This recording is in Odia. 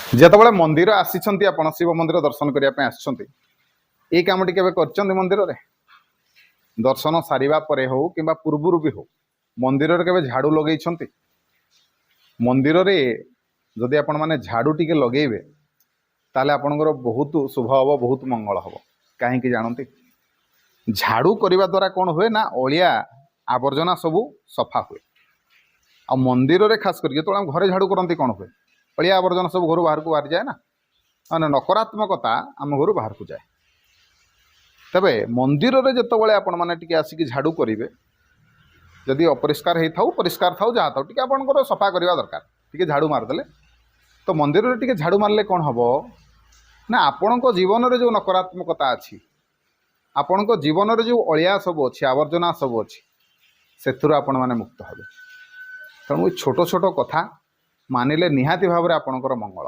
ଯେତେବେଳେ ମନ୍ଦିର ଆସିଛନ୍ତି, ଆପଣ ଶିବ ମନ୍ଦିର ଦର୍ଶନ କରିବା ପାଇଁ ଆସିଛନ୍ତି, ଏଇ କାମଟି କେବେ କରିଛନ୍ତି? ମନ୍ଦିରରେ ଦର୍ଶନ ସାରିବା ପରେ ହଉ କିମ୍ବା ପୂର୍ବରୁ ବି ହଉ, ମନ୍ଦିରରେ କେବେ ଝାଡ଼ୁ ଲଗେଇଛନ୍ତି? ମନ୍ଦିରରେ ଯଦି ଆପଣମାନେ ଝାଡ଼ୁ ଟିକେ ଲଗେଇବେ, ତାହେଲେ ଆପଣଙ୍କର ବହୁତ ଶୁଭ ହେବ, ବହୁତ ମଙ୍ଗଳ ହେବ। କାହିଁକି ଜାଣନ୍ତି? ଝାଡ଼ୁ କରିବା ଦ୍ୱାରା କ'ଣ ହୁଏ ନା, ଅଳିଆ ଆବର୍ଜନା ସବୁ ସଫା ହୁଏ। ଆଉ ମନ୍ଦିରରେ ଖାସ କରିକି ଯେତେବେଳେ ଆମ ଘରେ ଝାଡ଼ୁ କରନ୍ତି, କ'ଣ ହୁଏ? ଅଳିଆ ଆବର୍ଜନା ସବୁ ଘରୁ ବାହାରକୁ ବାହାରିଯାଏ ନା, ମାନେ ନକାରାତ୍ମକତା ଆମ ଘରୁ ବାହାରକୁ ଯାଏ। ତେବେ ମନ୍ଦିରରେ ଯେତେବେଳେ ଆପଣମାନେ ଟିକେ ଆସିକି ଝାଡ଼ୁ କରିବେ, ଯଦି ଅପରିଷ୍କାର ହେଇଥାଉ, ପରିଷ୍କାର ଥାଉ, ଯାହା ଥାଉ, ଟିକେ ଆପଣଙ୍କର ସଫା କରିବା ଦରକାର, ଟିକେ ଝାଡ଼ୁ ମାରିଦେଲେ, ତ ମନ୍ଦିରରେ ଟିକେ ଝାଡ଼ୁ ମାରିଲେ କ'ଣ ହେବ ନା, ଆପଣଙ୍କ ଜୀବନରେ ଯେଉଁ ନକାରାତ୍ମକତା ଅଛି, ଆପଣଙ୍କ ଜୀବନରେ ଯେଉଁ ଅଳିଆ ସବୁ ଅଛି, ଆବର୍ଜନା ସବୁ ଅଛି, ସେଥିରୁ ଆପଣମାନେ ମୁକ୍ତ ହେବେ। ତେଣୁ ଏ ଛୋଟ ଛୋଟ କଥା ମାନିଲେ ନିହାତି ଭାବରେ ଆପଣଙ୍କର ମଙ୍ଗଳ।